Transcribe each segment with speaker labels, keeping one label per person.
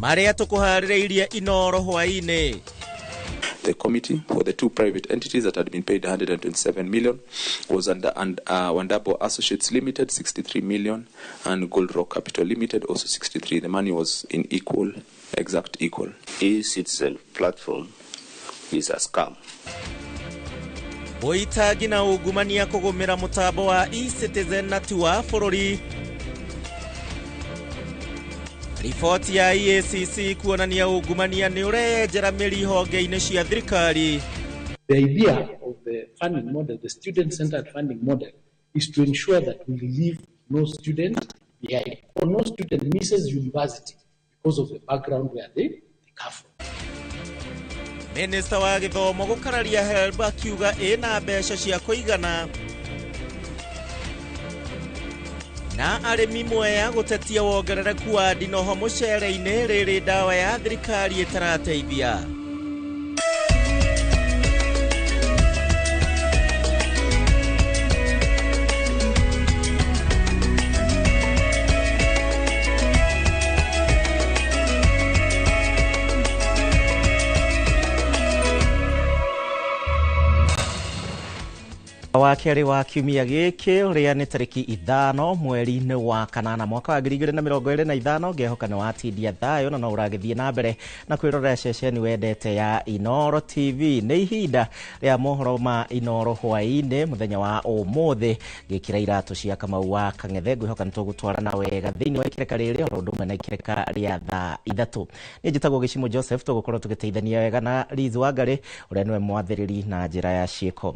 Speaker 1: Marĩa tũkũharĩrĩirie Inoro hwaĩ-inĩ.
Speaker 2: The committee for the two private entities that had been paid 127 million was under Wandabo Associates Limited 63 million and Gold Rock Capital Limited also 63. The money was in equal, exact equal.
Speaker 3: E-Citizen platform is a scam.
Speaker 1: Ũitangi na ungumania kũgũmĩra mũtambo wa E-Citizen na ti wa bũrũri. Riboti ya EACC kuonania ungumania nĩ ũrenjera mĩri honge-inĩ cia thirikari.
Speaker 4: The idea of the funding model, the student-centered funding model, is to ensure that we leave no student behind or no student misses university because of the background where they come from.
Speaker 1: Minister wa gĩthomo gũkararia HELB akiuga ĩna mbeca cia kũigana. Na arĩmi Mwea gũtetia wongerereku wa ndinoho mũcere-inĩ rĩrĩ ndawa ya thirikari ĩtarateithia. Wa kerĩ wa kiumia gĩkĩ ũrĩa nĩ tarĩki 5 mweri-inĩ wa kanana mwaka wa 2025 ngehoka nĩ watindia thayũ na no ũragĩthiĩ na mbere na kwĩrorera ceceni wendete ya Inoro TV. Nĩ ihinda rĩa mohoro ma Inoro hwaĩ-inĩ mũthenya wa ũmũthĩ, ngĩkĩra iratũ cia Kamau wa Kang'ethe. Ngwĩhoka nĩ tũgũtwarana wega thĩinĩ wa ikereka rĩrĩ oro ũndũ ũmwe na ikereka rĩa thaa 3. Niĩ njĩtagwo Gĩcimo Joseph, tũgũkorwo tũgĩteithania wega na Liz Wangari ũrĩa nĩwe mwathĩrĩri na njĩra ya ciĩko.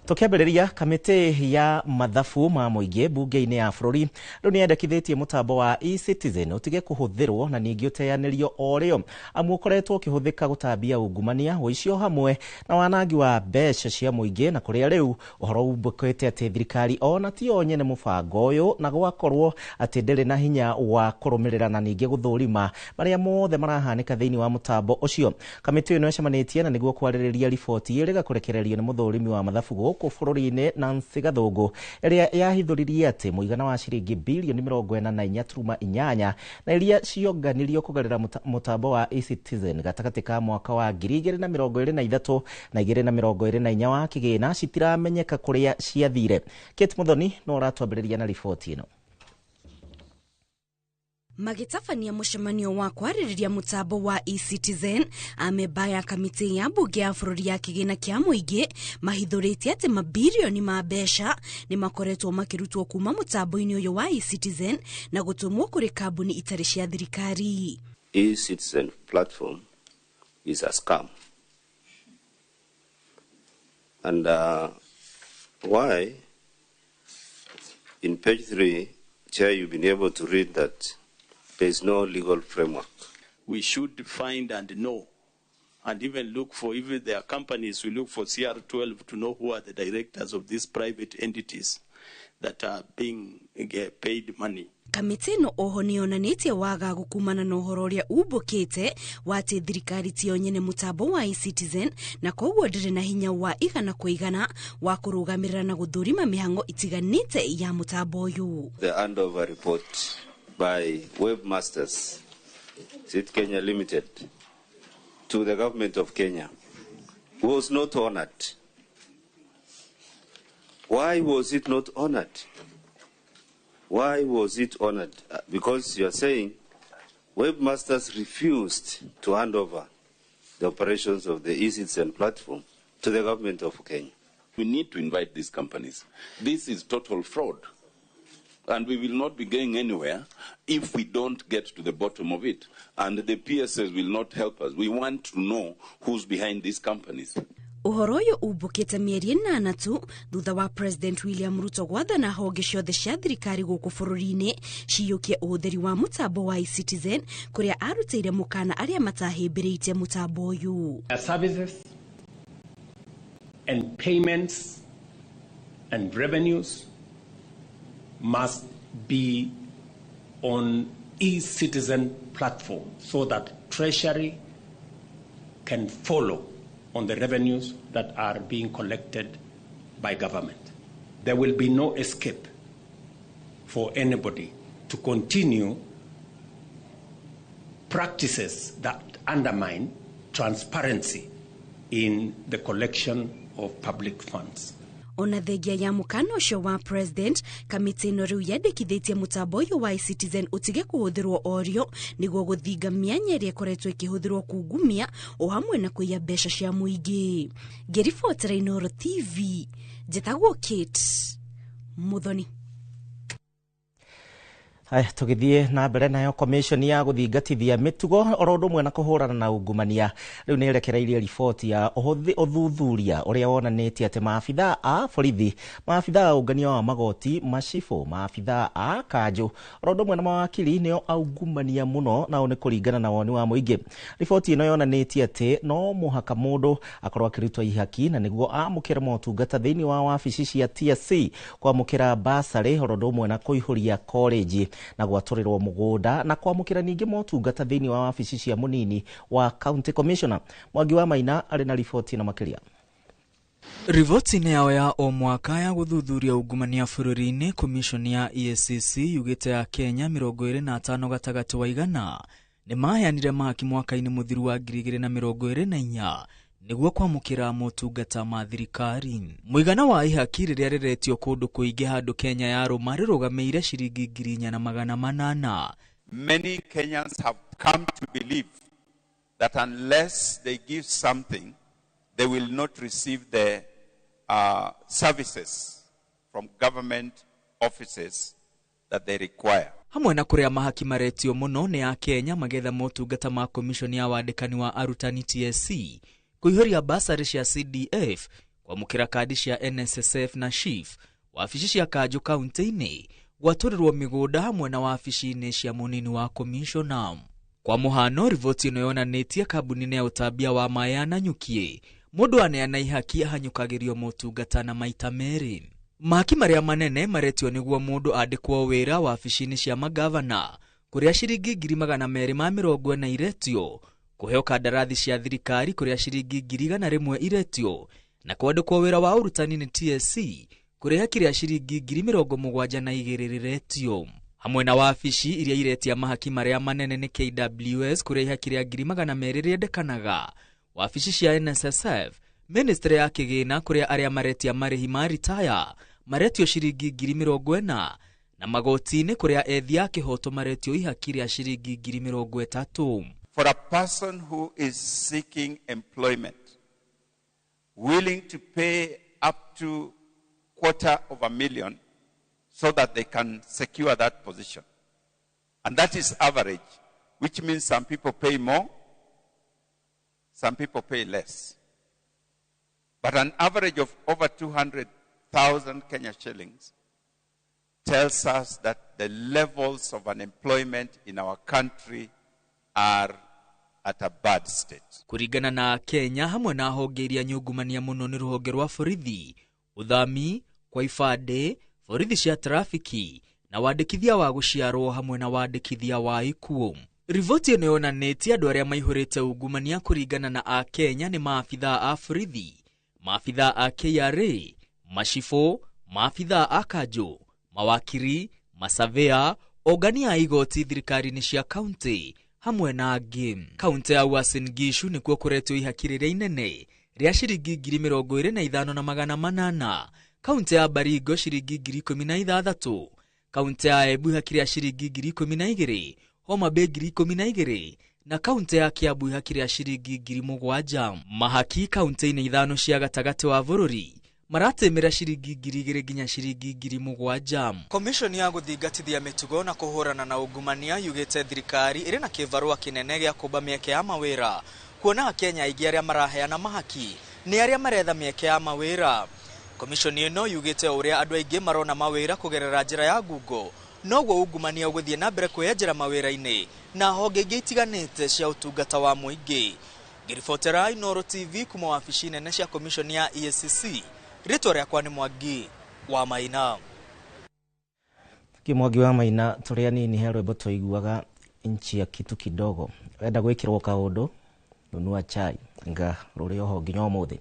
Speaker 1: Tũkĩambĩrĩria, kamĩtĩ ya mathabu ma mũingĩ mbunge-inĩ ya bũrũri rĩu nĩyendekithĩtie mũtambo wa E-Citizen ũtige kũhũthĩrwo na ningĩ ũteanĩrio o rĩo, amu ũkoretwo ũkĩhũthĩka gũtambia ungumania, ũici o hamwe na wanangi wa mbeca cia mũingĩ, na kũrĩa rĩu ũhoro umbũkĩte atĩ thirikari ona ti yo nyene mũbango ũyũ na gwakorwo atĩ ndĩrĩ na hinya wa kũrũmĩrĩra na ningĩ gũthũrima marĩa mothe marahanĩka thĩinĩ wa mũtambo ũcio. Kamĩtĩ ĩno ĩcemanĩtie na nĩguo kwarĩrĩria riboti ĩrĩga kũrekererio nĩ mũthũrimi wa mathabu gũkũ bũrũri-inĩ Nancy Gathũngũ, ĩrĩa yahithũririe atĩ mũigana wa ciringi bilioni 44.8 na iria cionganirio kũgerera mũtambo wa E-Citizen gatagatĩ ka mwaka wa 2023 na 2024 wa kĩgĩna citiramenyeka kũrĩa ciathire. Kate Muthoni no ũratwambĩrĩria na riboti ĩno.
Speaker 5: Magĩtabania mũcemanio wa kwarĩrĩria mũtambo wa E-Citizen, amemba ya kamĩtĩ ya mbunge ya bũrũri ya kĩgĩna kĩa mũingĩ mahithũrĩtie atĩ mabirioni ma mbeca nĩ makoretwo makĩrutwo kuma mũtambo-inĩ ũyũ wa E-Citizen na gũtũmwo kũrĩ kambuni itarĩ cia thirikari.
Speaker 3: E-Citizen platform is a scam. And why? In page 3, Chair, you've been able to read that there is no legal framework.
Speaker 6: We should find and know, and even look for, even their companies, we look for CR12 to know who are the directors of these private entities that are being paid money.
Speaker 5: Kamĩtĩ ĩno oho nĩyonanĩtie wagagu kumana na ũhoro ũrĩa umbũkĩte wa atĩ thirikari tiyo nyene mũtambo wa E-Citizen na koguo ndĩrĩ na hinya wa igana kwa igana wa kũrũgamĩrĩra na gũthũrima mĩhang'o itiganĩte ya mũtambo ũyũ.
Speaker 3: The handover report by Webmasters Sit Kenya Limited to the government of Kenya was not honored. Why was it not honored? Why was it honored? Because you are saying Webmasters refused to hand over the operations of the E-Citizen platform to the government of Kenya.
Speaker 7: We need to invite these companies. This is total fraud. And we will not be going anywhere if we don't get to the bottom of it. And the PSS will not help us. We want to know who's behind these companies.
Speaker 5: Ũhoro ũyũ umbũkĩte mĩeri 8 tu thutha wa President William Ruto gwathana honge ciothe cia thirikari gũkũ bũrũri-inĩ ciyũkie ũhũthĩri wa mũtambo wa E-Citizen kũrĩa arutĩire mũkana arĩa matahĩmbĩrĩtie mũtambo ũyũ.
Speaker 8: Services and payments and revenues must be on e-citizen platform so that Treasury can follow on the revenues that are being collected by government. There will be no escape for anybody to continue practices that undermine transparency in the collection of public funds.
Speaker 5: Ona thengia ya mũkana ũcio wa president, kamĩtĩ ĩno rĩu yandĩkithĩtie mũtambo ũyũ wa eCitizen ũtige kũhũthĩrwo orio nĩguo gũthinga mĩanya ĩrĩa ĩkoretwo ĩkĩhũthĩrwo kungumia o hamwe na kũiya mbeca cia mũingĩ. Ngĩribotera Inooro TV, njĩtagwo Kate Muthoni.
Speaker 1: Haya, tũgĩthiĩ na mbere nayo, commission ya gũthingatithia mĩtugo oro ũndũ ũmwe na kũhũrana na ungumania rĩu nĩ ĩrekereirie riboti ya ũthuthuria ũrĩa wonanĩtie atĩ maabithaa a borithi, maabithaa a ũngania wa magoti, macibũ, maabithaa a kanjũ oro ũndũ ũmwe na mawakiri nĩo aungumania mũno, nao nĩ kũringana na woni wa mũingĩ. Riboti ĩno yonanĩtie atĩ no mũhaka mũndũ akorwo akĩrutwo ihaki na nĩguo amũkĩre motungata thĩinĩ wa wabici cia TSC, kwamũkĩra basarĩ oro ũndũ ũmwe na kũihũria college na gwatũrĩrwo mũgũnda na kwamũkĩra ningĩ motungata thĩinĩ wa wabici cia mũnini wa county commissioner. Mwangi wa Maina arĩ na riboti na makĩria.
Speaker 9: Riboti-inĩ yao ya o mwaka ya gũthuthuria ungumania bũrũri-inĩ, commission ya EACC yugĩte ya Kenya 25 gatagatĩ wa igana nĩ maheanire mahaki mwaka-inĩ mũthiru wa 2024 nĩguo kwamũkĩra motungata ma thirikari. Mũigana wa ihaki rĩrĩa rĩretio kũndũ kũingĩ handũ Kenya yarũma rĩrũgamĩire ciringi 4,800.
Speaker 10: Many Kenyans have come to believe that unless they give something, they will not receive the services from government offices that they require.
Speaker 9: Hamwe na kũrĩa mahaki maretio mũno nĩ a Kenya magetha motungata ma commission ya wandĩkani wa arutani TSC, kũihũria basarĩ cia CDF, kwamũkĩra kandi cia NSSF na SHIF, wabici cia kanjũ kaunti-inĩ, gwatũrĩrwo mĩgũnda hamwe na wabici-inĩ cia mũnini wa commissioner. Kwa mũhano, riboti ĩno yonanĩtie kambuni-inĩ ya ũtambia wa maĩ ya Nanyuki, mũndũ aneana ihaki ahanyũkagĩrio motungata na maita merĩ. Mahaki marĩa manene maretio nĩguo mũndũ andĩkwo wĩra wabici-inĩ cia magavana, kũrĩa ciringi 240,000 iretio, kũheo kandarathi cia thirikari kũrĩa ciringi 101,000 iretio, na kwandĩkwo wĩra wa ũrutani nĩ TSC kũrĩa ihaki rĩa ciringi 72,000 rĩretio. Hamwe na wabici iria iretia mahaki marĩa manene nĩ KWS kũrĩa ihaki rĩa 200,000 rĩendekanaga, wabici cia NSSF, ministry ya kĩgĩna kũrĩa arĩa maretia marĩhi ma ritaya maretio ciringi 40,000, na magoti-inĩ kũrĩa ethia a kĩhoto maretio ihaki rĩa ciringi 30,000.
Speaker 10: For a person who is seeking employment, willing to pay up to 250,000 so that they can secure that position. And that is average, which means some people pay more, some people pay less. But an average of over 200,000 Kenya shillings tells us that the levels of unemployment in our country are at a bad state.
Speaker 9: Kũringana na Kenya hamwe na honge iria nyungumania mũno nĩ rũhonge rwa borithi, ũthami, kwa ibandĩ, borithi cia trafiki na wandĩkithia wa gũciarwo hamwe na wandĩkithia wa ikuũ. Riboti ĩno yonanĩtie andũ arĩa maihũrĩte ungumania kũringana na a Kenya nĩ maabithaa a borithi, maabithaa a KRA, macibũ, maabithaa a kanjũ, mawakiri, masavea, ongania a igoti thirikari-inĩ cia kaunti hamwe na angĩ. Kaunti ya Uasin Gishu nĩkuo kũretio ihaki rĩrĩa inene rĩa ciringi 25,800, kaunti ya Baringo ciringi 16,000, kaunti ya Embu ihaki rĩa ciringi 12,000, Homa Bay 12,000 na kaunti ya Kiambu ihaki rĩa ciringi 7,000. Mahaki kaunti-inĩ ithano cia gatagatĩ wa bũrũri maratĩmĩra ciringi 2,000 nginya ciringi 7,000. Commission ya gũthingatithia mĩtugo na kũhũrana na ungumania yugĩte thirikari ĩrĩ na kĩbarũa kĩnene gĩa kũmba mĩeke ya mawĩra, kuona Akenya aingĩ arĩa maraheana mahaki nĩ arĩa maretha mĩeke ya mawĩra. Commission ĩno yugĩte ũrĩa andũ aingĩ marona mawĩra kũgerera njĩra ya Google noguo ungumania ũgũthiĩ na mbere kwĩyenjera mawĩra-inĩ na honge ingĩ itiganĩte cia ũtungata wa mũingĩ. Ngĩribotera Inooro TV kuma wabici nene cia Commission ya EACC, rĩtwa rĩakwa nĩ Mwangi wa Maina.
Speaker 1: Mwangi wa Maina, tũrĩ anini he rwĩmbo twaiguaga nchi ya kitu kidogo, wenda gwĩkĩrwo kaũndũ nunua chai nga rũrĩ oho nginya ũmũthĩ.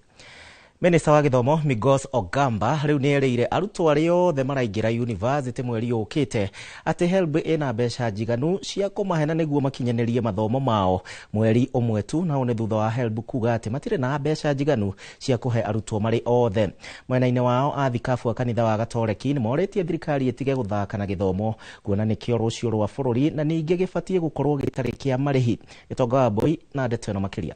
Speaker 1: Minista wa gĩthomo Migos Ogamba rĩu nĩ erĩire arutwo arĩa othe maraingĩra university mweri ũkĩte atĩ HELB ĩna mbeca njiganu cia kũmahe na nĩguo makinyanĩrie mathomo mao mweri ũmwe tu, nao nĩ thutha wa HELB kuga atĩ matirĩ na mbeca njiganu cia kũhe arutwo marĩ othe. Mwena-inĩ wao athikabu a kanitha wa Gatoreki nĩ morĩtie thirikari ĩtige gũthaka na gĩthomo kuona nĩkĩo rũciũ rwa bũrũri na ningĩ gĩbatiĩ gũkorwo gĩtarĩ kĩa marĩhi. Gĩtonga wa Mbui na ndeto ĩno makĩria.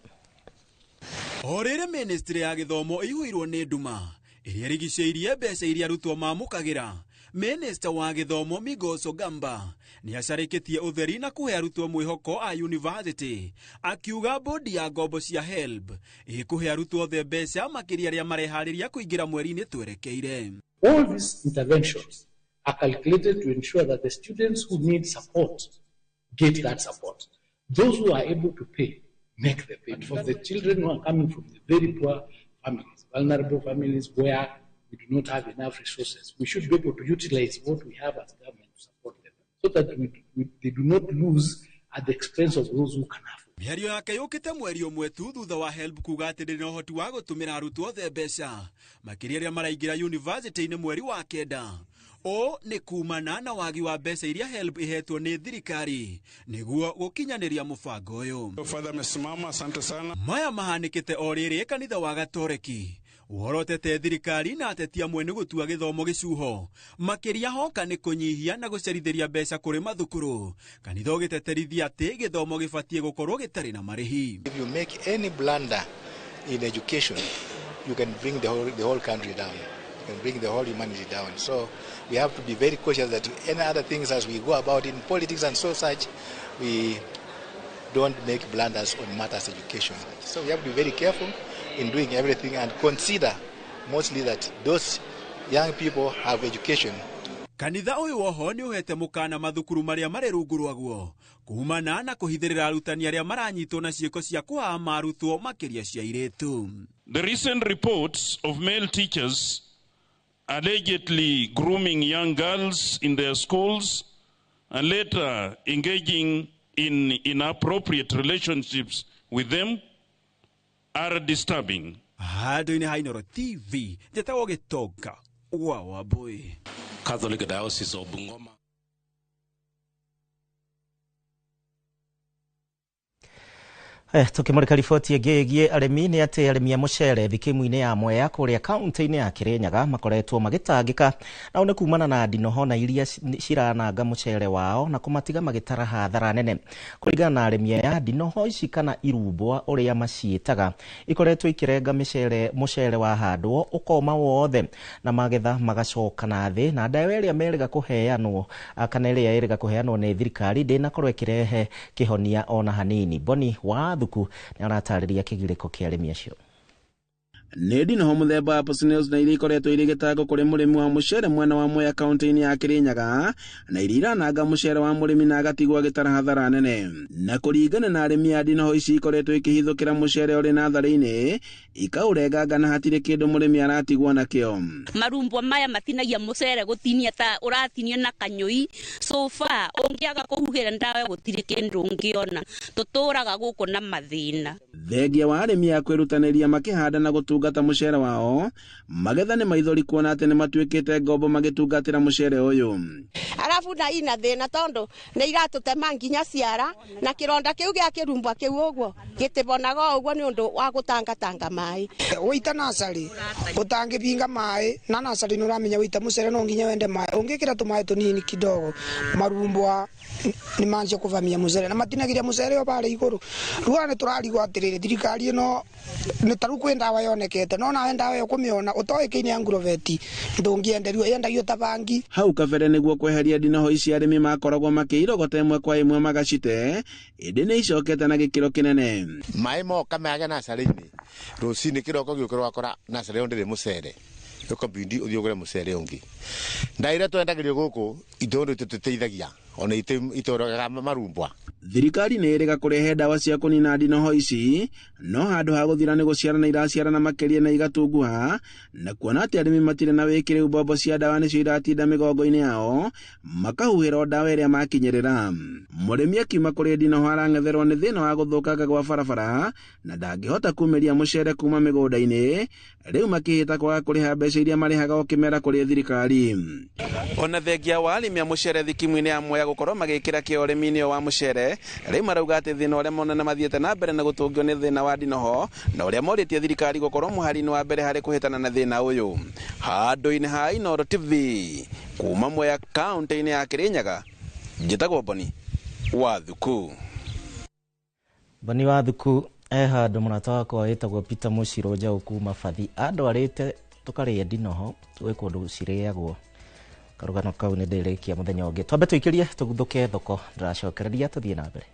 Speaker 11: O rĩrĩ ministry ya gĩthomo ĩihũirwo nĩ nduma ĩrĩa ĩrigicĩirie mbeca iria arutwo mamũkagĩra, Minista wa gĩthomo Migos Ogamba nĩ acarĩkĩtie ũtheri na kũhe arutwo mwĩhoko a university, akiuga bodi ya ngombo cia HELB ĩkũhe arutwo othe mbeca makĩria arĩa mareharĩria kũingĩra mweri-inĩ twerekeire.
Speaker 4: All these interventions are calculated to ensure that the students who need support get that support. Those who are able to pay make the payment. For the children who are coming from the very poor families, vulnerable families where we do not have enough resources, we should be able to utilize what we have as government to support them so that they do not lose at the expense of those who can afford.
Speaker 11: Mĩario yake yũkĩte mweri ũmwe tu thutha wa HELB kuga atĩ ndĩrĩ na ũhoti wa gũtũmĩra arutwo othe mbeca makĩria arĩa maraingĩra university-inĩ mweri wa 9. Ũũ nĩ kumana na wagi wa mbeca iria HELB ihetwo nĩ thirikari nĩguo gũkinyanĩria mũbango ũyũ.
Speaker 12: Father amesimama, asante sana.
Speaker 11: Maya mahanĩkĩte o rĩrĩ kanitha wa Gatoreki worotete thirikari na ateti amwe nĩ gũtua gĩthomo gĩcuho makĩria hoka nĩ kũnyihia na gũcerithĩria mbeca kũrĩ mathukuru, kanitha ũgĩteterithia atĩ gĩthomo gĩbatiĩ gũkorwo gĩtarĩ na marĩhi.
Speaker 13: If you make any blunder in education, you can bring the whole country down. You can bring the whole humanity down. So we have to be very cautious that any other things as we go about in politics and so such, we don't make blunders on matters education. So we have to be very careful in doing everything and consider mostly that those young people have education.
Speaker 11: Kanitha ũyũ woho nĩ ũhete mũkana mathukuru marĩa marĩ rungu rwaguo kumana na kũhithĩrĩra arutani arĩa maranyitwo na ciĩko cia kũhama arutwo makĩria cia airĩtu.
Speaker 12: The recent reports of male teachers allegedly grooming young girls in their schools and later engaging in inappropriate relationships with them are disturbing.
Speaker 11: Handũ-inĩ ha Inooro TV, njĩtagwo Gĩtonga wa Wambui.
Speaker 14: Catholic Diocese of Bungoma.
Speaker 1: Tukimurika riboti ĩngĩ ĩgiĩ arĩmi nĩ atĩ arĩmi a mũcere thikimu-inĩ ya Mwea kũrĩa kaunti-inĩ ya Kirinyaga makoretwo magĩtangĩka nao nĩ kumana na ndinoho na iria cirananga mũcere wao na kũmatiga magĩtara hathara nene. Kũringana na arĩmi aya, ndinoho ici kana irumbwa ũrĩa maciĩtaga ikoretwo ikĩrenga mũcere wahandwo ũkoma wothe na magetha magacoka na thĩ, na ndawa ĩrĩa merĩga kũheanwo kana ĩrĩa ĩrĩga kũheanwo nĩ thirikari ndĩnakorwo ĩkĩrehe kĩhonia ona hanini. Boni wa Thuku nĩ aratarĩria kĩgirĩko kĩa arĩmi acio.
Speaker 15: Nĩ ndinoho mũthemba wa Poisonous na iria ikoretwo irĩ gĩtango kũrĩ mũrĩmi wa mũcere mwena wa Mwea kaunti-inĩ ya Kirinyaga na iria irananga mũcere wa mũrĩmi na agatigwo agĩtara hathara nene. Na kũringana na arĩmi a ndinoho ici ikoretwo ikĩhithũkĩra mũcere ũrĩ natharĩ-inĩ ikaũrenganga na hatirĩ kĩndũ mũrĩmi aratigwo nakĩo.
Speaker 16: Marumbwa maya matinagia mũcere gũtinia ta ũratinio na kanyũi. So far ũngĩaga kũhuhĩra ndawa gũtirĩ kĩndũ ũngĩona. Tũtũraga gũkũ na mathĩna.
Speaker 15: Thengia wa arĩmi a kwĩrutanĩria makĩhanda na gũtungata mũcere wao, magetha nĩ maithori kuona atĩ nĩ matuĩkĩte ngombo magĩtungatĩra mũcere ũyũ.
Speaker 17: Arabu na ina thĩna tondũ nĩ iratũtema nginya ciara na kĩronda kĩu gĩa kĩrumbwa kĩu ũguo gĩtĩbonaga ũguo nĩ ũndũ wa gũtangatanga maĩ.
Speaker 18: Ũita nacarĩ ũtangĩbinga maĩ na nacarĩ nĩ ũramenya ũita mũcere no nginya wende maĩ, ũngĩkĩra tũmaĩ tũnini kidogo marumbwa nĩ manjia kũvamia mũcere na matinagiria mũcere o barĩa igũrũ. Rĩu nĩ tũrarigwo atĩrĩrĩ, thirikari ĩno nĩ ta rĩu kwĩ ndawa yonekete no nawe ndawa ĩyo kũmĩona ũtoĩkaine ya nguroveti ndũngĩenderio, yendagio ta bangi.
Speaker 15: Hau kabere nĩguo kweheria ndinoho ici arĩmi makoragwo makĩirogota ĩmwe kwa ĩmwe magacite, ĩndĩ nĩ icokete na gĩkĩro kĩnene.
Speaker 19: Maĩ moka mage nacarĩ-inĩ rũcinĩ kĩroko gĩũkĩra ũgakora nacarĩ ĩyo ndĩrĩ mũcere, ũkabindi ũthiĩ ũgũre mũcere ũngĩ. Ndawa iria twendagĩrio gũkũ itũndũ tũtũteithagia Ona itorogaga marumbwa.
Speaker 15: Thirikari nĩ ĩrĩga kũrehe ndawa cia kũnina ndinoho ici no handũ ha gũthira nĩ gũciarana iraciarana makĩria na igatunguha na kuona atĩ arĩmi matirĩ na wĩkĩrĩu mbombo cia ndawa nĩcio iratinda mĩgongo-inĩ yao makahuhĩra ndawa ĩrĩa makinyĩrĩra. Mũrĩmi akiuma kũrĩ ndinoho arang'etherwo nĩ thĩna wa gũthũkanga gwa barabara na ndangĩhota kumĩria mũcere kuma mĩgũnda-inĩ rĩu makĩhĩta kwaga kũrĩha mbeca iria marĩhaga o kĩmera kũrĩ thirikari. Ona thengia wa arĩmi a mũcere thikimu-inĩ ya Mwea gũkorwo magĩkĩra kĩo ũrĩmi-inĩ wa mũcere rĩu marauga atĩ thĩna ũrĩa monana mathiĩte na mbere na gũtũngio nĩ thĩna wa ndinoho na ũrĩa morĩtie thirikari gũkorwo mũhari-inĩ wa mbere harĩ kũhĩtana na thĩna ũyũ. Handũ-inĩ ha Inooro TV kuma Mwea kaunti-inĩ ya Kirinyaga, njĩtagwo Boni wa Thuku.
Speaker 1: Boni wa Thuku handũ mũrata wakwa wĩtagwo Peter Mũcirũ Njaũ kuma Bathi andwarĩte tũkarĩe ndinoho gwĩ kũndũ cirĩagwo. Karugano kau nĩ ndĩrĩkia mũthenya ũngĩ. Twambe tũikĩrie tũguthũke thoko ndĩracokereria tũthiĩ na mbere.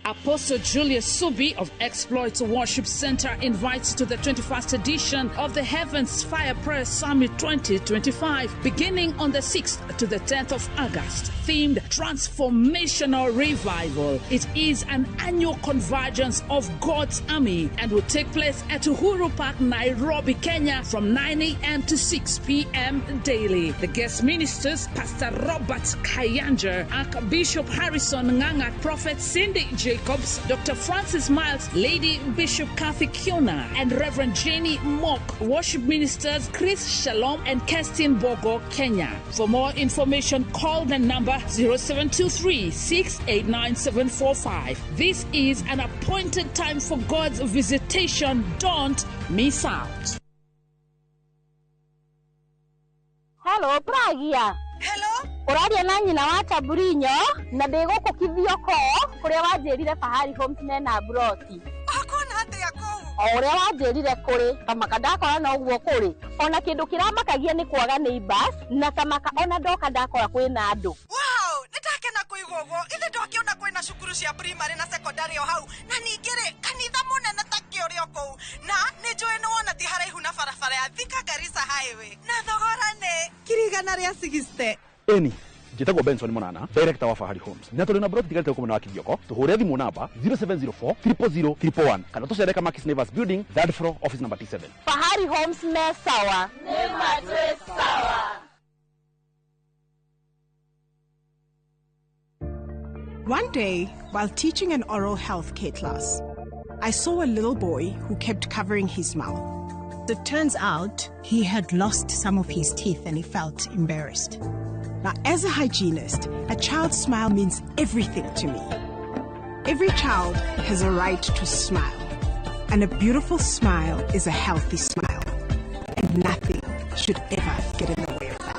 Speaker 20: Apostle Julius Subi of Exploits Worship Center invites to the 21st edition of the Heavens Fire Prayer Summit 2025, beginning on the 6th to the 10th of August, themed Transformational Revival. It is an annual convergence of God's army and will take place at Uhuru Park, Nairobi, Kenya, from 9 a.m. to 6 p.m. daily. The guest ministers, Pastor Robert Kayanja, Archbishop Harrison Nganga, Prophet Cindy Jacobs, Dr. Francis Miles, Lady Bishop Kathy Kiona, and Reverend Jenny Mock. Worship ministers Chris Shalom and Kerstin Bogo, Kenya. For more information, call the number 0723 689 745. This is an appointed time for God's visitation. Don't miss out.
Speaker 21: Hello, Pragia.
Speaker 22: Hello?
Speaker 21: Ũraria na nyina wa Taburinyo na ndĩ gũkũ Kithioko kũrĩa wanjĩrire Fahari Homes mena mburoti.
Speaker 22: Ũkuona atĩa kũu?
Speaker 21: O ũrĩa wanjĩrire kũrĩ tamaka ndakora noguo kũrĩ. Ona kĩndũ kĩramakagia nĩ kwaga neighbors na tamaka ona ndoka ndakora kwĩna andũ.
Speaker 22: Wow, nĩndakena kũigua ũguo. Ithe ndwakĩona kwĩna cukuru cia primary na secondary o hau na ningĩ rĩ kanitha mũnene ta kĩũrĩ o kũu na nĩnjũĩ nĩwona ti haraihu na barabara ya Thika Garissa Highway na thogora nĩ 160,000.
Speaker 23: Eni njĩtagwo Benson Monana, director wa Fahari Homes. Na tũrĩ na broti tigarĩte gũkũ mwena wa Kithioko. Tũhũre thimũ namba 0704 000 111 kana tũcere Kamakis Neighbors Building, third floor, office number T7.
Speaker 21: Fahari Homes me sawa.
Speaker 24: Nĩ matwĩ sawa.
Speaker 25: One day, while teaching an oral health care class, I saw a little boy who kept covering his mouth. It turns out he had lost some of his teeth and he felt embarrassed. Now, as a hygienist, a child's smile means everything to me. Every child has a right to smile, and a beautiful smile is a healthy smile, and nothing should ever get in the way of that.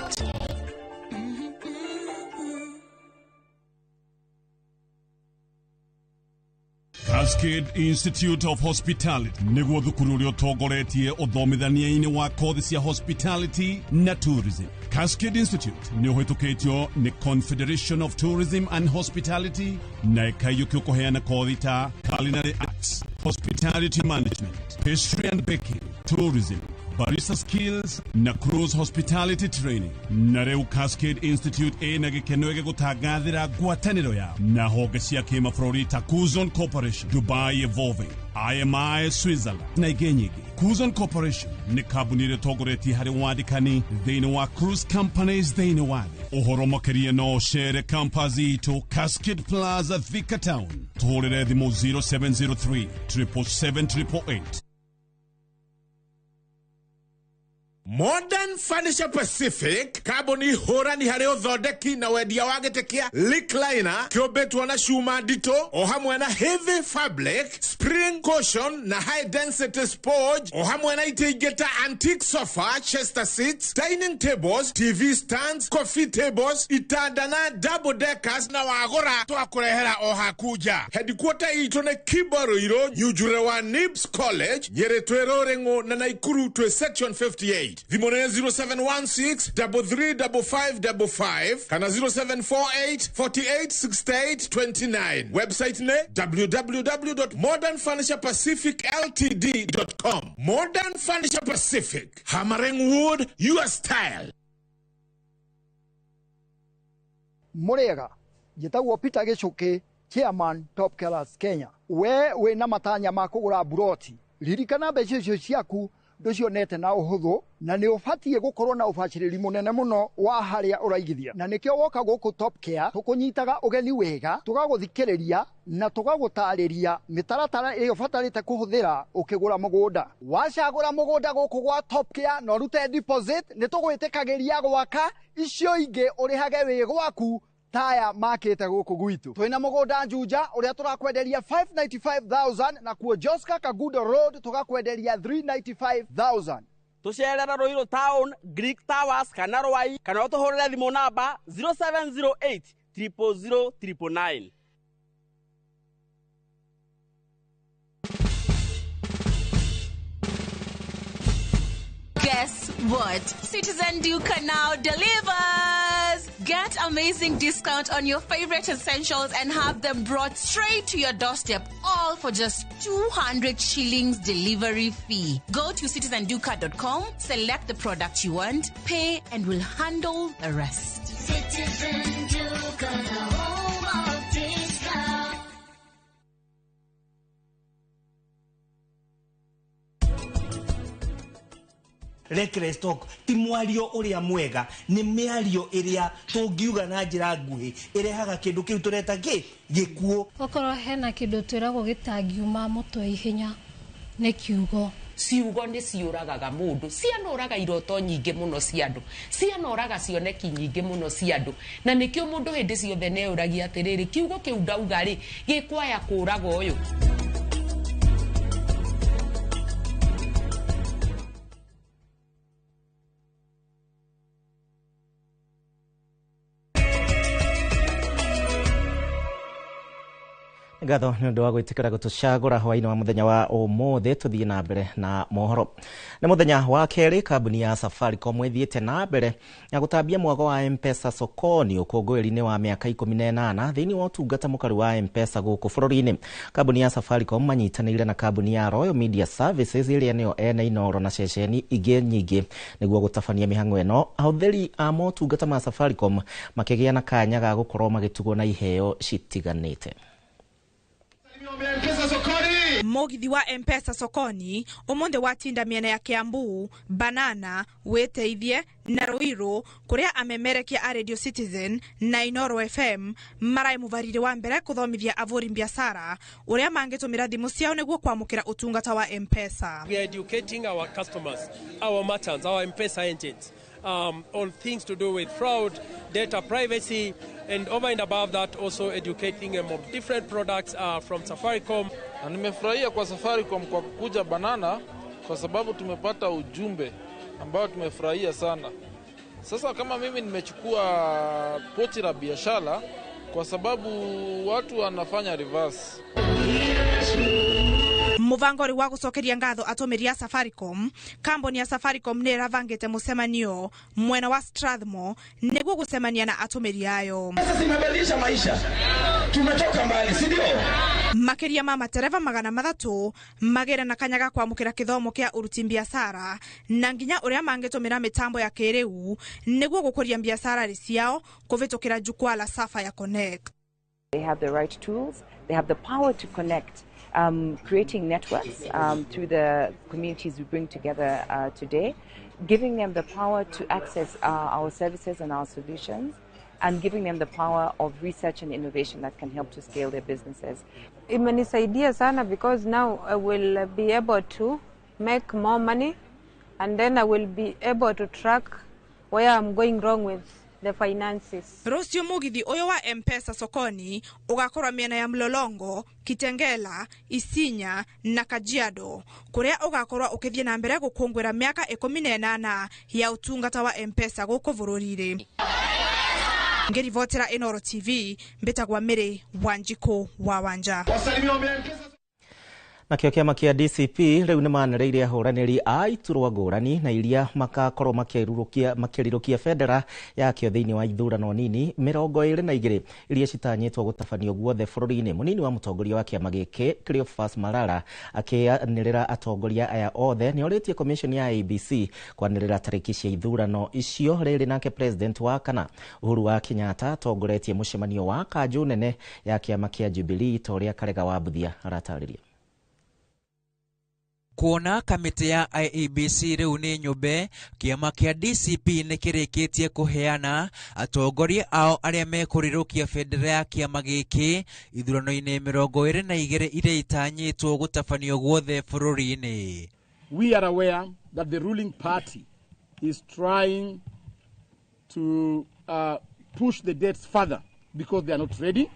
Speaker 26: Cascade Institute of Hospitality niguo thukuru uria utongoretie uthomithania-ini wa kothi cia hospitality na tourism. Cascade Institute ni uhitukitio ni Confederation of Tourism and Hospitality na ikaiyukio kuheana kothi ta culinary arts, hospitality management, pastry and baking, tourism, barista skills na cruise hospitality training. Na rĩu Cascade Institute ĩna gĩkeno gĩgũtangathĩra ngwatanĩro yao na honge cia kĩmabũrũri ta Kuzon Corporation, Dubai Evolving, IMI Switzerland na ingĩ nyingĩ. Kuzon Corporation nĩ kambuni ĩrĩa ĩtongoretie harĩ wandĩkani thĩinĩ wa cruise companies thĩinĩ wa thĩ. Ũhoro makĩria no ũcere campus itũ Cascade Plaza, Thika Town. Tũhũrĩre thimũ 0703 777 888.
Speaker 27: Modern Furniture Pacific kambuni hũrani harĩ ũthondeki na wendia wa gĩtĩ kĩa recliner kĩũmbĩtwo na cuma nditũ o hamwe na heavy fabric, spring cushion na high density sponge o hamwe na itĩ ingĩ ta antique sofa, chester seats, dining tables, TV stands, coffee tables, itanda na double deckers na wagũra twakũrehera o haku nja. Headquarter itũ nĩ Kibaruirũ, Nyunjure wa Nibs College, Nyĩrĩ twĩ Rũrĩng'ũ na Naikuru twĩ section 58. 8. Thimũ nĩ 0716 335555 kana 0748 48 68 29. Website nĩ www.modernfurniturepacificltd.com. Modern Furniture Pacific, hammering wood your style.
Speaker 2: Murega njĩtagwo Peter Gĩchũkĩ, chairman Top Killers Kenya. We wĩna matanya ma kũgũra buroti, ririkana mbeca icio ciaku ndũcionete na ũhũthũ, na nĩ ũbatiĩ gũkorwo na ũbacĩrĩri mũnene mũno wa harĩa ũraigithia, na nĩkĩo woka gũkũ Top Care tũkũnyitaga ũgeni wega, tũgagũthikĩrĩria na tũgagũtarĩria mĩtaratara ĩrĩa ũbatarĩte kũhũthĩra ũkĩgũra mũgũnda. Wacagũra mũgũnda gũkũ gwa Top Care na ũrute deposit, nĩ tũgwĩtĩkagĩria gwaka icio ingĩ ũrĩhage wĩ gwaku taya makĩte gũkũ gwitũ. Twĩna mũgũnda Juja ũrĩa tũrakwenderia 595,000 na kuo Joska Kagudo Road tũgakwenderia 395,000.
Speaker 3: Tũcerera Ruiru Town, Greek Towers kana Rwai, kana ũtũhũrĩre thimũ namba 0708 000 999.
Speaker 5: Guess what? Citizen Duka now delivers! Get amazing discount on your favorite essentials and have them brought straight to your doorstep, all for just 200 shillings delivery fee. Go to citizenduka.com, select the product you want, pay, and we'll handle the rest.
Speaker 6: Citizen Duka, the home of discount.
Speaker 7: Reckless talk ti mwario uria mwega, ni miario iria tungiuga na njira nguhi irehaga kindu kiu tureta ki gikuo.
Speaker 8: Okorwo hena kindu twiragwo gitangiuma mutwe ihenya ni kiugo.
Speaker 10: Ciugo nĩ ciũragaga mũndũ, cianoraga iroto nyingĩ mũno cia andũ, cianoraga cioneki nyingĩ mũno cia andũ, na nĩkĩo mũndũ hĩndĩ ciothe nĩeũragia atĩrĩrĩ, kiugo kĩu ndauga rĩ gĩkwaya kũraga ũyũ.
Speaker 1: Ngatho nĩ ũndũ wa gwĩtĩkĩra gũtũcagũra hwaĩ-inĩ wa mũthenya wa ũmũthĩ. Tũthiĩ na mbere na mohoro. Nĩ mũthenya wa kerĩ kambuni ya Safaricom ĩthiĩte na mbere na gũtambia mwago wa M-Pesa sokoni ũkũngũĩri-inĩ wa mĩaka 18 thĩinĩ wa ũtungata mũkaru wa M-Pesa gũkũ bũrũri-inĩ. Kambuni ya Safaricom manyitanĩire na kambuni ya Royal Media Services ĩrĩa nĩyo ene Inooro na ceceni ingĩ nyingĩ nĩguo gũtabania mĩhang'o ĩno. Ahũthĩri a motungata ma Safaricom makĩgĩa na kanya ga gũkorwo magĩtugwo na iheo citiganĩte.
Speaker 22: Mũgithi wa M-Pesa sokoni ũmũthĩ watinda mĩena ya Kiambu, Banana, Wĩteithie na Ruiru kũrĩa amemerekia a Radio Citizen na Inooro FM maraĩ mũbariri wa mbere kũthomithia avũri biacara ũrĩa mangĩtũmĩra thimũ ciao nĩguo kwamũkĩra ũtungata wa M-Pesa.
Speaker 28: We are educating our customers, our merchants, our M-Pesa agents on things to do with fraud, data privacy, and over and above that also educating them on different products from Safaricom.
Speaker 29: Na nimefurahia kwa Safaricom kwa kukuja Banana kwa sababu tumepata ujumbe ambao tumefurahia sana. Sasa kama mimi nimechukua pochi la biashara kwa sababu watu wanafanya reverse.
Speaker 22: Mũbango wa gũcokeria ngatho atũmĩri a Safaricom, kambuni ya Safaricom nĩ ĩrabangĩte mũcemanio mwena wa Strathmore nĩguo gũcemania na atũmĩri ayo.
Speaker 30: Sasa zimebadilisha maisha. Tumetoka mbali, si ndio?
Speaker 22: Makĩria ma matereba 300 magĩre na kanya ga kwamũkĩra kĩthomo kĩa ũruti biacara na nginya ũrĩa mangĩtũmĩra mĩtambo ya kĩrĩu nĩguo gũkũria biacara ciao kũvĩtũkĩra jukwaa la Safa ya Connect.
Speaker 31: They have the right tools, they have the power to connect, creating networks through the communities we bring together today, giving them the power to access our services and our solutions, and giving them the power of research and innovation that can help to scale their businesses.
Speaker 32: Imenisaidia sana because now I will be able to make more money, and then I will be able to track where I'm going wrong with the finances.
Speaker 22: Rũciũ mũgithi ũyũ wa M-Pesa sokoni ũgakorwo mĩena ya Mlolongo, Kitengela, Isinya na Kajiado kũrĩa ũgakorwo ũkĩthiĩ na mbere gũkũngũĩra mĩaka 18 ya ũtungata wa M-Pesa gũkũ bũrũri-inĩ. Ngĩribotera Inooro TV mbĩtagwa Mary Wanjikũ wa Wanja.
Speaker 1: Nakĩo kĩama kĩa DCP rĩu nĩ manĩrĩire ahũranĩri a iturwa ngũrani na iria makakorwo makĩrirũkia bendera yakĩo thĩinĩ wa ithurano nini 22 iria citanyĩtwo gũtabanio guothe bũrũri-inĩ. Mũnini wa mũtongoria wa kĩama gĩkĩ Cleophas Malala akĩanĩrĩra atongoria aya othe nĩ orĩtie commission ya IEBC kwanĩrĩra tarĩki cia ithurano icio. Rĩrĩ nake president wa kana Uhuru wa Kenyatta atongoretie mũcemanio wa kanjũ nene ya kĩama kĩa Jubilee ta ũrĩa Karega wa Mbuthia aratarĩria.
Speaker 4: Kuona kamĩtĩ ya IEBC rĩu nĩ nyũmbe, kĩama kĩa DCP nĩ kĩrĩkĩtie kũheana atongoria ao arĩa mekũrirũkia bendera ya kĩama gĩkĩ ithurano-inĩ 22 iria itanyĩtwo gũtabanio guothe bũrũri-inĩ.
Speaker 9: We are aware that the ruling party is trying to push the dates further because they are not ready,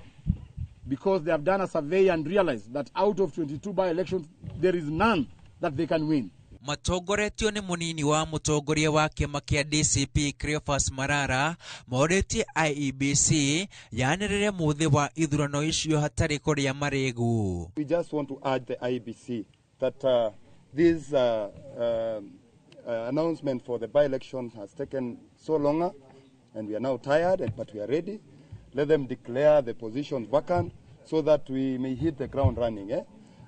Speaker 9: because they have done a survey and realized that out of 22 by-elections, there is none that they can win.
Speaker 4: Matongoretio nĩ mũnini wa mũtongoria wa kĩama kĩa DCP Cleophas Malala morĩtie IEBC yanĩrĩre mũthĩ wa ithurano icio hatarĩ kũrĩa marĩgu.
Speaker 11: We just want to urge the IEBC that this announcement for the by-election has taken so long and we are now tired, but we are ready. Let them declare the positions vacant so that we may hit the ground running.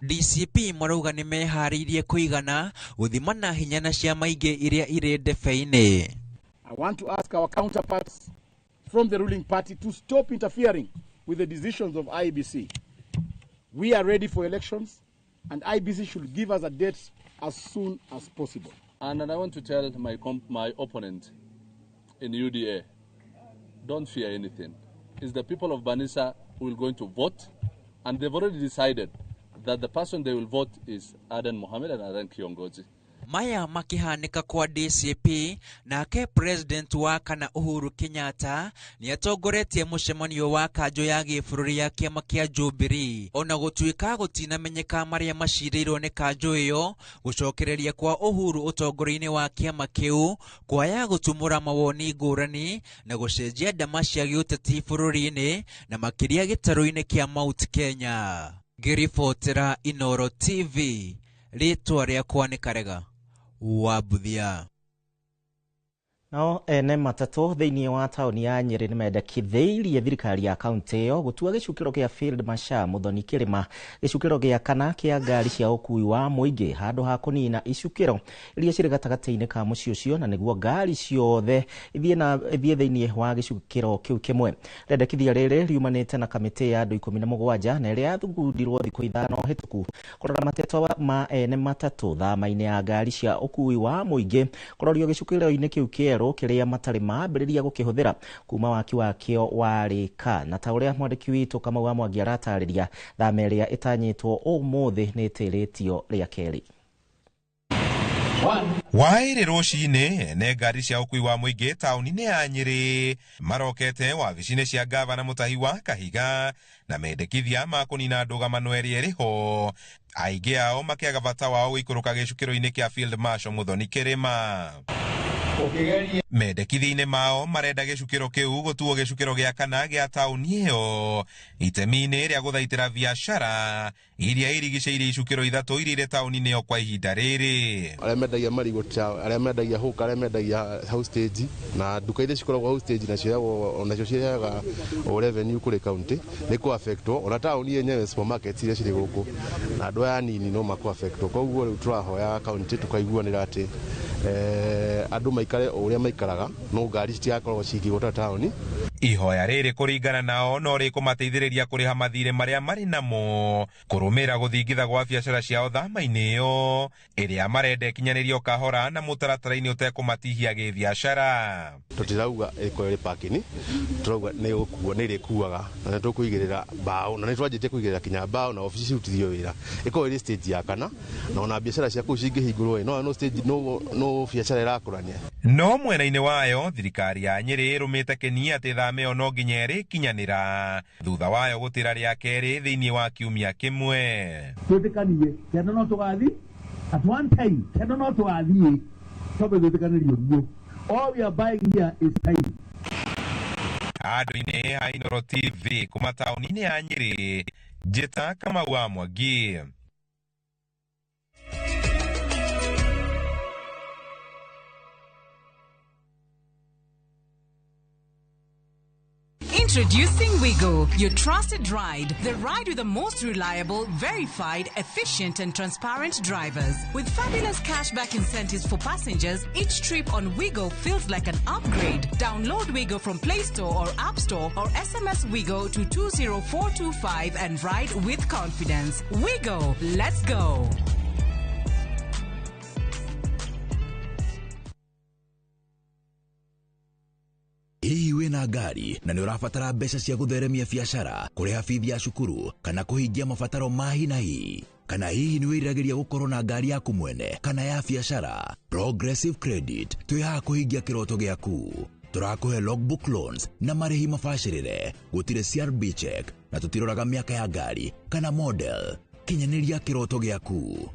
Speaker 4: DCP marauga nĩ meharĩirie kũigana gũthimana hinya na ciama ingĩ iria irĩ ndebe-inĩ.
Speaker 9: I want to ask our counterparts from the ruling party to stop interfering with the decisions of IEBC. We are ready for elections and IEBC should give us a date as soon as possible.
Speaker 12: And I want to tell my opponent in UDA, don't fear anything. It's the people of Banissa who will going to vote, and they've already decided that the person they will vote is Adan Mohamed and Adan Kiongozi.
Speaker 4: Maya makihanĩka kwa DCP, nake president wa kana Uhuru Kenyatta nĩ atongoretie mũcemanio wa kanjũ ya gĩbũrũri ya kĩama kĩa Jubilee. Ona gũtuĩka gũtinamenyeka marĩa macirĩirwo nĩ kanjũ ĩyo, gũcokereria kwa Uhuru ũtongoria-inĩ wa kĩama kĩu kwaya gũtumũra mawoni ngũrani na gũcenjia ndama cia gĩũteti bũrũri-inĩ na makĩria gĩtarũ-inĩ kĩa Mount Kenya. Ngĩribotera Inooro TV, rĩtwa rĩakwa nĩ Karega wa Mbuthia.
Speaker 1: Nao ene matatũ thĩinĩ wa taũni ya Nyĩrĩ nĩmendekithĩirie thirikari ya kaunti ĩyo gũtua gĩcukĩro kĩa Field Marshal Muthoni Kĩrĩma gĩcukĩro gĩa kana kĩa ngari cia ũkuui wa mũingĩ handũ ha kũnina icukĩro iria cirĩ gatagatĩ-inĩ ka mũciĩ ũcio, na nĩguo ngari ciothe ithiĩ thĩinĩ wa gĩcukĩro kĩu kĩmwe. Rĩendekithia rĩrĩ riumanĩte na kamĩtĩ ya andũ 17 na ĩrĩa yathugundirwo thikũ 5 hĩtũku kũrora mateto ma ene matatũ thama-inĩ ya ngari cia ũkuui wa mũingĩ kũrorio gĩcukĩro-inĩ kĩu kĩerũ kĩrĩa matarĩ mambĩrĩria gũkĩhũthĩra kuma waki wakĩo warĩka. Na ta ũrĩa mwandĩki witũ Kamau wa Mwangi aratarĩria, thama ĩrĩa ĩtanyĩtwo ũmũthĩ nĩ ĩtĩrĩtio rĩa kerĩ.
Speaker 13: Waĩrĩ rũcinĩ ene ngari cia ũkuui wa mũingĩ taũni-inĩ ya Nyĩrĩ marokete wabici-inĩ cia gavana Mutahi wa Kahiga na mendekithia ma kũnina ndũgamano ĩrĩa ĩrĩ ho, aingĩ ao makĩaga bata wao gũikũrũka gĩcukĩro-inĩ kĩa Field Marshal Muthoni Kĩrĩma. Mendekithia-inĩ mao marenda gĩcukĩro kĩu gũtuo gĩcukĩro gĩa kana gĩa taũni ĩyo itemi-inĩ rĩa gũthaitĩra biacara iria irigicĩirie icukĩro 3 iria irĩ taũni-inĩ ĩyo kwa ihinda rĩrĩ.
Speaker 14: Arĩa mendagia marigũ, arĩa mendagia hũka, arĩa mendagia house stage na nduka iria cikoragwo house stage nacio onacio cirehaga revenue kũrĩ county nĩ kũ affectwo, ona taũni yenyewe supermarket iria cirĩ gũkũ na andũ aya anini no makũ affectwo. Koguo rĩu tũrahoya county tũkaiguanĩra atĩ andũ maikare o ũrĩa maikaraga, no ngari citigakorwo cikĩgũta taũni.
Speaker 13: Ihoya rĩrĩ kũringana nao no rĩkũmateithĩrĩria kũrĩha mathirĩ marĩa marĩ namo, kũrũmĩrĩra gũthingitha gwa biacara ciao thama-inĩ ĩyo ĩrĩa marenda ĩkinyanĩrio kahora na mũtaratara-inĩ ũtekũmatihia gĩbiacara.
Speaker 14: Tũtirauga ĩkorwo ĩrĩ parking, tũrauga nĩ gũkua nĩ ĩrĩkuaga na nĩ tũkũigĩrĩra mbaũ na nĩ twanjĩtie kũigĩrĩra kinya mbaũ na obici cirutithio wĩra ĩkorwo ĩrĩ stage ya kana, na ona biacara cia kũu cingĩhingũrwo no stage no biacara ĩrakũrania.
Speaker 13: No mwena-inĩ wayo thirikari ya Nyĩrĩ ĩrũmĩte kĩni atĩ thama ĩyo no nginya ĩrĩkinyanĩra thutha wayo gũtĩra rĩa kerĩ thĩinĩ wa kiumia kĩmwe.
Speaker 15: Twĩtĩkanie kenda no tũgathiĩ at one time, kenda no tũgathiĩ twambe gwĩtĩkanĩria ũguo. All we are buying here is time.
Speaker 13: Andũ-inĩ a Inooro TV kuma taũni-inĩ ya Nyĩrĩ, njĩta Kamau wa Mwangi.
Speaker 2: Introducing Wigo, your trusted ride. The ride with the most reliable, verified, efficient, and transparent drivers. With fabulous cashback incentives for passengers, each trip on Wigo feels like an upgrade. Download Wigo from Play Store or App Store or SMS Wigo to 20425 and ride with confidence. Wigo, let's go.
Speaker 16: Hihi wĩna ngari na nĩ ũrabatara mbeca cia gũtheremia biacara, kũrĩha bithi ya cukuru kana kũhingia mabataro ma hi na hi? Kana hihi nĩ wĩriragĩria gũkorwo na ngari yaku mwene kana ya biacara? Progressive Credit twĩ haha kũhingia kĩroto gĩaku. Tũrakũhe logbook loans na marĩhi mabacĩrĩre, gũtirĩ CRB check na tũtiroraga mĩaka ya ngari kana model. Kinyanĩria kĩroto gĩaku.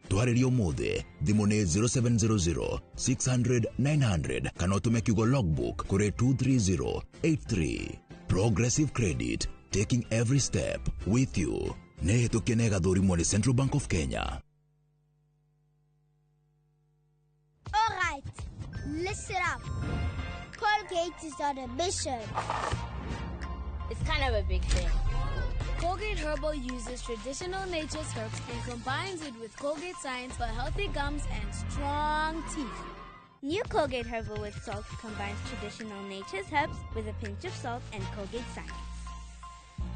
Speaker 16: Twarĩrie ũmũthĩ, thimũ nĩ 0700 600 900 kana ũtũme kiugo logbook kũrĩ 23083. Progressive Credit, taking every step with you. Nĩ hĩtũkie na ĩgathũrimwo nĩ Central Bank of Kenya.
Speaker 6: All right, listen up. Colgate is on a mission.
Speaker 17: It's kind of a big thing.
Speaker 18: Colgate Herbal uses traditional nature's herbs and combines it with Colgate science for healthy gums and strong teeth.
Speaker 17: New Colgate Herbal with Salt combines traditional nature's herbs with a pinch of salt and Colgate science.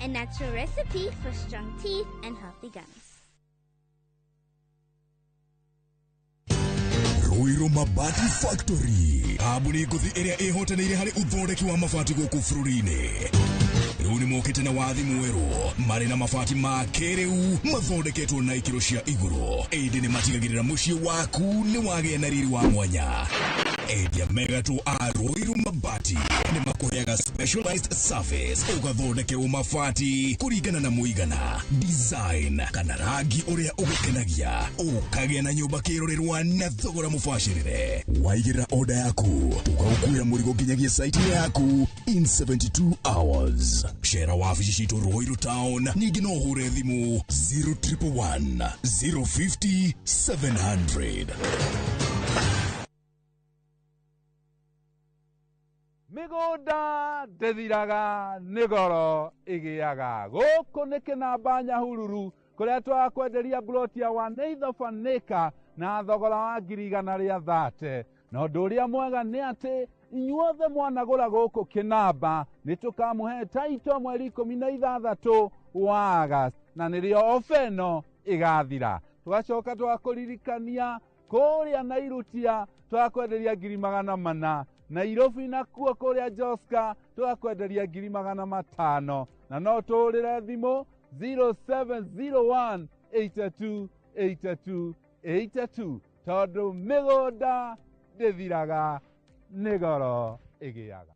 Speaker 17: A natural recipe for strong teeth and healthy gums.
Speaker 19: Ruiru Mabati Factory, kambuni ngũthi ĩrĩa ĩhotanĩire harĩ ũthondeki wa mabati gũkũ bũrũri-inĩ. Rĩu nĩ mokĩte na wathi mwerũ marĩ na mabati ma kĩrĩu mathondeketwo na ikĩro cia igũrũ, ĩndĩ nĩ matigagĩrĩra mũciĩ waku nĩ wagĩa na riri wa mwanya. Endia megatũ a Ruiru Mabati nĩ makũheaga specialized service ũgathondekerwo mabati kũringana na mũigana, design kana rangi ũrĩa ũgũkenagia, ũkagĩa na nyũmba kĩrorerwa na thogora mũbacĩrĩre. Waigĩrĩra order yaku tũgagũkuĩra mũrigo nginyagia site yaku in 72 hours. Cera wabici citũ Ruiru Town, ningĩ no ũhũre thimũ 0111 050 700.
Speaker 20: Mĩgũnda ndĩthiraga nĩ goro ĩgĩaga. Gũkũ nĩ kĩnamba Nyahururu kũrĩa twakwenderia mburoti ya 1/8 of an acre na thogora wa 130,000. Na ũndũ ũrĩa mwega nĩ atĩ inyuothe mwanagũra gũkũ kĩnamba nĩ tũkamũhe taito mweri 16 wa August, na nĩrĩo ofa ĩno ĩgathira. Tũgacoka tũgakũririkania kũrĩa Nairutia twakwenderia 400,000, Nairobi nakuo kũrĩa Joska tũgakwenderia 500,000, na no tũhũrĩre thimũ 0701 82 82 82 tondũ mĩgũnda ndĩthiraga nĩ goro ĩgĩaga.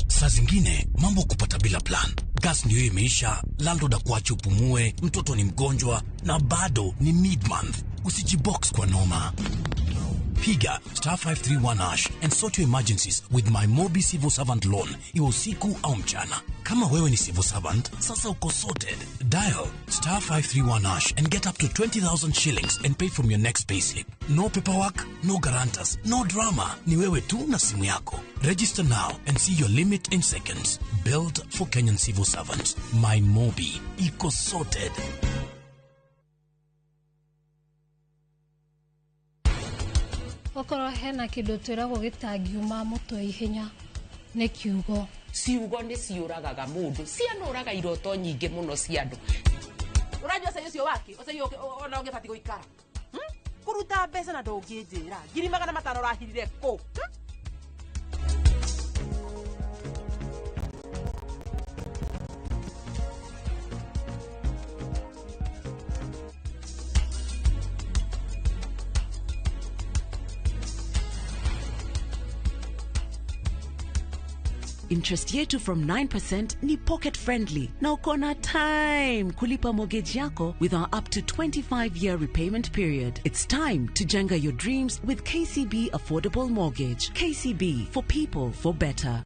Speaker 21: Saa zingine mambo kupata bila plan. Gas ndio imeisha, landlord akuache upumue, mtoto ni mgonjwa na bado ni mid-month. Usijibox kwa noma. Piga star 531 hash and sort your emergencies with my Mobi Civil Servant Loan, iwe usiku au mchana. Kama wewe ni civil servant, sasa uko sorted. Dial star 531 hash and get up to 20,000 shillings and pay from your next payslip. No paperwork, no guarantors, no drama. Ni wewe tu na simu yako. Register now and see your limit in seconds. Built for Kenyan civil servants. My Mobi. Iko sorted.
Speaker 8: Okorwo hena kĩndũ twĩragwo gĩtangiuma mũtwe ihenya nĩ kiugo.
Speaker 10: Ciugo nĩ ciũragaga mũndũ, cianũraga iroto nyingĩ mũno cia andũ.
Speaker 3: Ũranyua cai ũcio wake, ũcai ona ũngĩbatiĩ gũikara. Kũruta mbeca na ndũngĩnjĩra. 500,000 ũrahirire kũ?
Speaker 23: Interest yetu from 9% ni pocket friendly na uko na time kulipa mortgage yako with our up to 25-year repayment period. It's time to jenga your dreams with KCB Affordable Mortgage. KCB, for people, for better.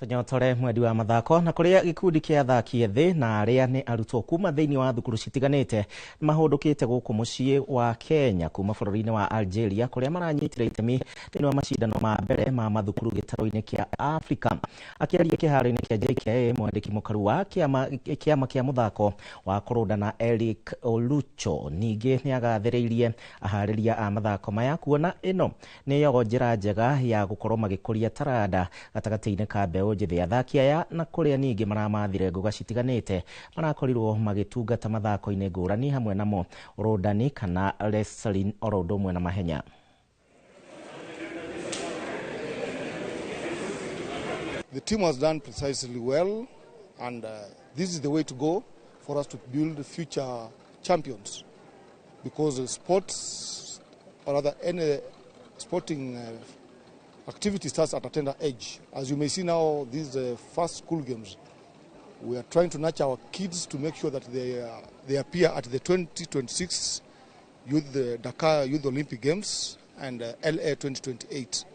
Speaker 1: Tũnyotore mwendi wa mathako na kũrĩa gĩkundi kĩa athaki ethĩ na arĩa nĩ arutwo kuma thĩinĩ wa thukuru citiganĩte nĩmahũndũkĩte gũkũ mũciĩ wa Kenya kuma bũrũri-inĩ wa Algeria kũrĩa maranyitire itemi thĩinĩ wa macindano ma mbere ma mathukuru gĩtarũ-inĩ kĩa Afrika. Akĩaria kĩharo-inĩ kĩa JKIA, mwandĩki mũkaru wa kĩama kĩa mũthako wa kũrũndana Eric Olucho ningĩ nĩagathĩrĩirie aharĩria a mathako maya kuona ĩno nĩyo njĩra njega ya gũkorwo magĩkũria taranda gatagatĩ-inĩ ka mbeũ njĩthĩ. Athaki aya na kũrĩa ningĩ maramathire ngũga citiganĩte marakorirwo magĩtungata mathako-inĩ ngũrani hamwe namo ũrũndani kana wrestling oro ũndũ ũmwe na mahenya.
Speaker 5: The team has done precisely well, and this is the way to go for us to build future champions, because sports, or rather any sporting activity starts at a tender age. As you may see now, these first school games, we are trying to nurture our kids to make sure that they appear at the 2026 Youth Dakar Youth Olympic Games and LA 2028.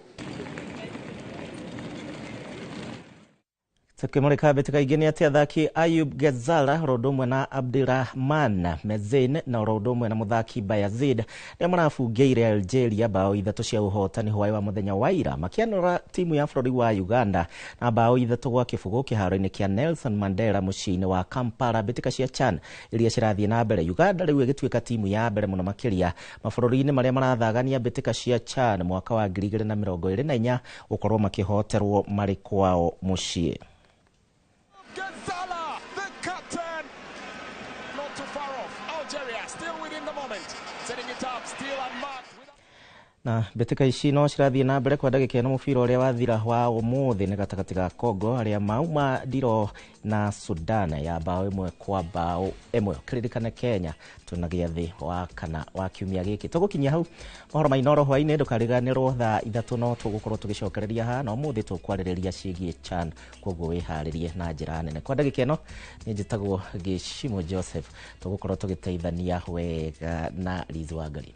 Speaker 1: Tukimurika mbĩtĩka ingĩ nĩ atĩ athaki Ayub Gezala oro ũndũ ũmwe na Abdirahman Mezain na oro ũndũ ũmwe na mũthaki Bayazid nĩo marabungĩire Algeria bao 3 cia ũhotani hwaĩ wa mũthenya wa ira makĩanũra timu ya bũrũri wa Uganda na bao 3-0 kĩharo-inĩ kĩa Nelson Mandela mũciĩ-inĩ wa Kampala. Mbĩtĩka cia CHAN iria cirathiĩ na mbere, Uganda rĩu ĩgĩtuĩka timu ya mbere mũno makĩria mabũrũri-inĩ marĩa marathagania mbĩtĩka cia CHAN mwaka wa 2024 gũkorwo makĩhoterwo marĩ kwao mũciĩ.
Speaker 7: Gonzala, the captain, not too far off. Algeria still within the moment, setting it up, still unmarked.
Speaker 1: Na mbĩtĩka ici no cirathiĩ na mbere kwa ndagĩka ĩno. Mũbira ũrĩa wathira wa ũmũthĩ nĩ gatagatĩ ga Congo arĩa mauma ndiro na Sudan ya bao 1-1. Kĩririkane Kenya twĩna gĩathĩ wa kana wa kiumia gĩkĩ. Tũgũkinyia hau mohoro ma Inooro hwaĩ-inĩ, ndũkariganĩrwo thaa 3 no tũgũkorwo tũgĩcokereria haha na ũmũthĩ tũkwarĩrĩria ciĩgiĩ CHAN, koguo wĩharĩrie na njĩra nene. Kwa ndagĩka ĩno nĩ njĩtagwo Gĩcimo Joseph, tũgũkorwo tũgĩteithania wega na Liz Wangari.